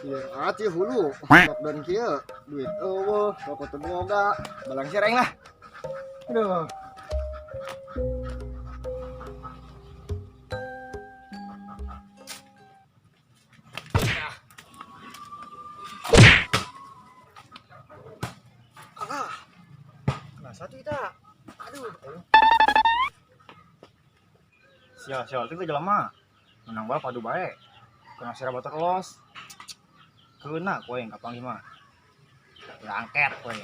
Lieur amat sih hulu. Lockdown kieu, duit eueuh, rokok teu boga, balang aing lah. Aduh. Ah. Kena satu kita. Aduh. Sial, sial itu jelema. Menang bal padu bae. Kena sirah batur los. Kena kowe yang kapanggih mah. Langket kowe.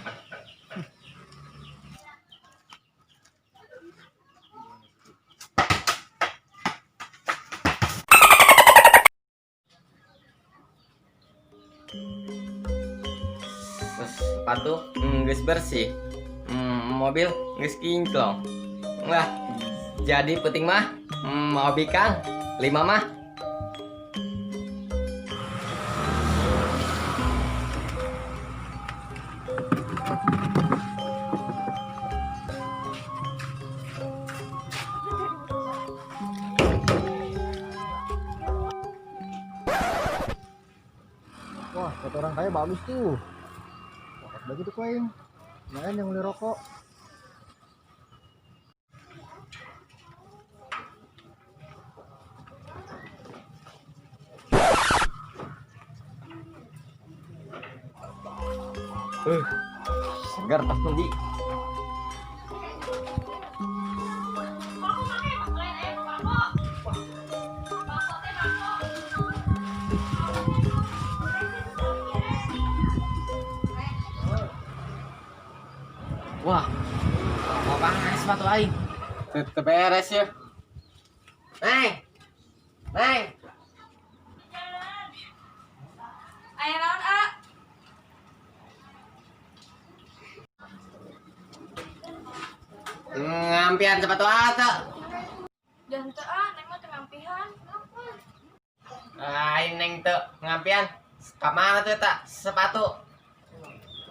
Sepatu geus bersih. Mobil geus kinclong. Wah, jadi penting mah mau bikang 5 mah. Wah, kata orang kaya bagus tuh. Wah, begitu koin. Lumayan yang beli rokok. Segar pas mandi. Wah, apaan sepatu aing? Tetep beres ya. Neng, neng. Aya naon, A? Ngampian sepatu ata. Dan teu, A, neng mah teu ngampihan. Aing neng teu ngampian. Ka mana tuh tak sepatu?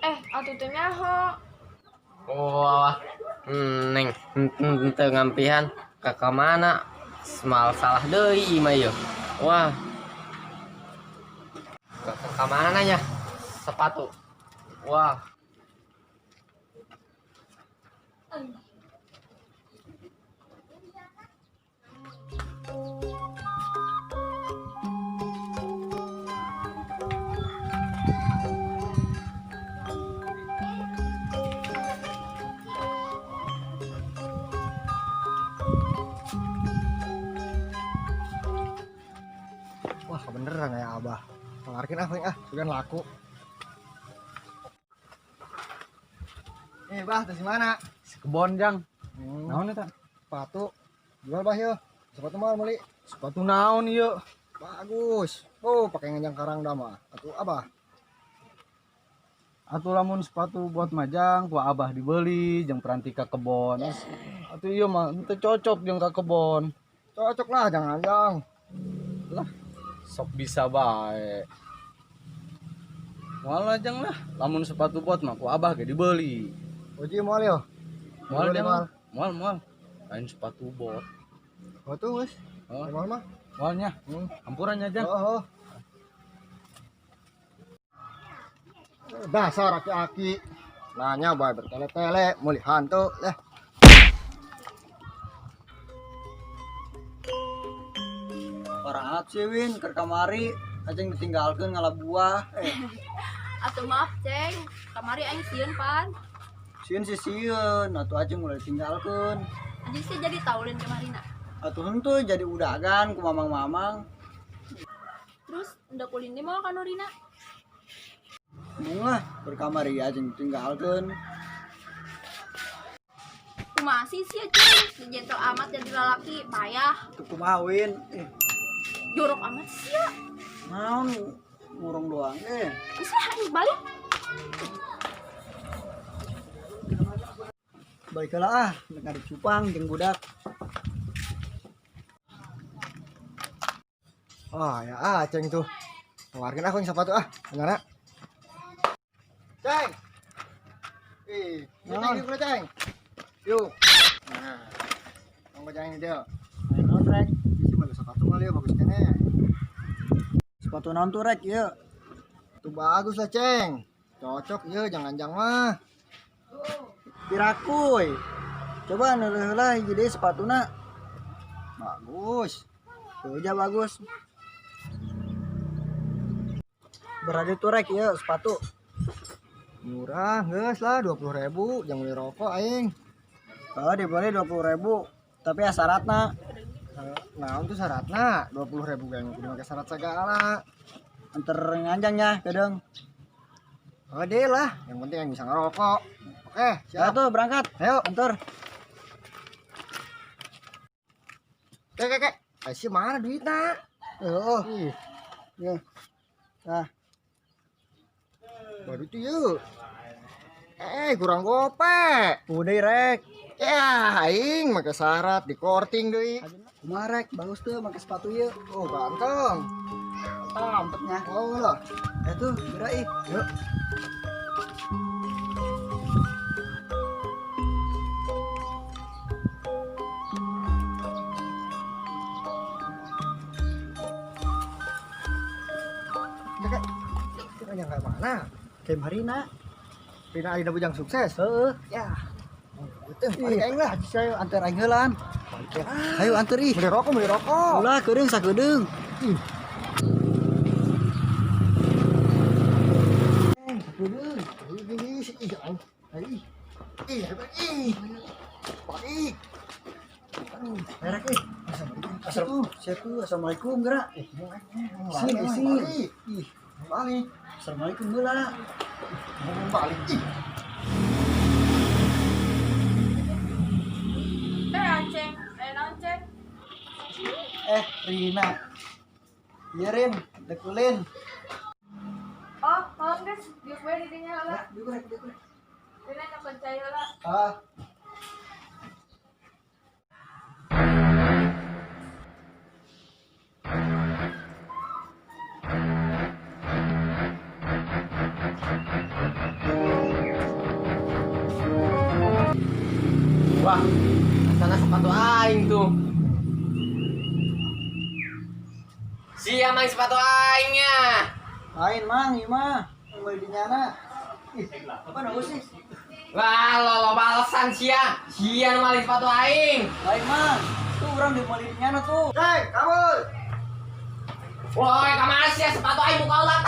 Atuh teu nyaho. Wah, neng teu ngampihan. Ka mana? Semal salah deui mah ieu. Wah. Ka mana nya? Sepatu. Wah. Wah, kebeneran ya Abah. Tawarkin ah, ah, sudah laku. Bah, dari mana? Kebon, Jang. Naon eta? Sepatu. Jual, Bah, yeuh. Sepatu mahal meuli. Sepatu naon ieu? Bagus. Oh, pakai ngejang karang dah mah. Atuh Abah. Atuh lamun sepatu buat majang ku Abah dibeli jeung peranti ka kebon. Atuh ieu mah henteu cocok jeung ka kebon. Cocok lah, jangan jang. Lah, sok bisa bae. Moal lah jang lah, lamun sepatu bot mah ku Abah ge dibeli. Oji moal yo. Moal Dibeli, jang. moal. Moal, moal. Lain sepatu bot. Oh tuh, wis. Oh. Moal mah. Moalnya. Ampurannya jang. Oh, oh. Dasar aki-aki. Nanya bae bertele-tele, meuli hantu lah. Orang sih Win, keur kamari aceng ditinggalkeun ngala buah. Atuh maaf, Ceng. Kamari aing sieun pan. Sieun sih sieun, atuh aceng mulai ditinggalkeun. Anjing sih jadi taulin kamarina. Atuh henteu jadi udagan ku mamang-mamang. Terus ndak ulin deui moal ka Nurina. Embung lah, keur kamari aceng ditinggalkeun. Kumaha sih sia, Ceng? Gentle amat jadi lalaki, payah. Teu kumaha Win? Jorok amat sia. Naon ngurung doang eh. Geus lah, aing balik. Baiklah ah, dengar cupang jeung budak. Oh ya ah, Ceng tuh. Tawarkin aku yang sepatu ah, benar. Ceng. Ih, Naon? Ceng, yuk, Ceng. Yuk. Nah. Tunggu jangan ini dia. Ayo naon rek? Isi mah sepatu mah lieu bagus kene. Sepatu naon tuh rek ieu? Itu bagus lah, Ceng. Cocok ya, jangan-jangan mah. Pirakuy. Coba neuleuh heula hiji deui sepatuna. Bagus. Tuh aja bagus. Berada tuh rek ieu sepatu. Murah, geus lah 20.000, jangan beli rokok aing. Oh, dibeli 20.000. Tapi ya syaratna Naon tuh syaratna? 20.000 ge kudu make syarat segala. anter nganjangnya kadang. Oh deh lah, yang penting yang bisa ngerokok. Oke, Ya siap. tuh berangkat. Ayo. Anter. Kek, kek, kek. Aisyah mana duitnya? Oh, Ih, ya. Nah, baru itu yuk. Kurang gope. udah rek. Ya, aing make syarat di korting deui. Kumaha rek, bagus tuh make sepatu ieu. Oh, ganteng. Mantepnya. Oh lah. Eh tuh, geura ih. Yuk. Kakek, kita yang kayak mana? Game harina. Rina Aina Bujang sukses. Heeh. Ya. Itu balik aing lah. Saya anter aing heulaan. Ayo anter ih. Beli rokok, beli rokok. Ulah keudeung sakedeung. Ih. Sakedeung. Ih, ih, ih, ih, ih, ih, balik. Aduh, merek ih. Assalamualaikum. Assalamualaikum geura. Sini, Sini, sini. Ih, Balik. assalamualaikum heula. Balik. Ih. Eh, Aceng, eh naon, Ceng? Eh, Rina. Iya, Rin, dekulin. Oh, tolong guys, diuk we dirinya heula. Ya, diuk rek, diuk rek. Rina nyokot cai heula. Ah. Wah, sana sepatu aing tuh. Sia main sepatu aingnya. Lain mang, ieu mah. Meuli di nyana. Ih, apa nunggu sih? Wah, lo lo balesan sia. Sia nu maling sepatu aing. Lain mang. Tuh urang dimeuli di nyana tuh. Hei, kabur. Woi, kamana sia sepatu aing buka ulah.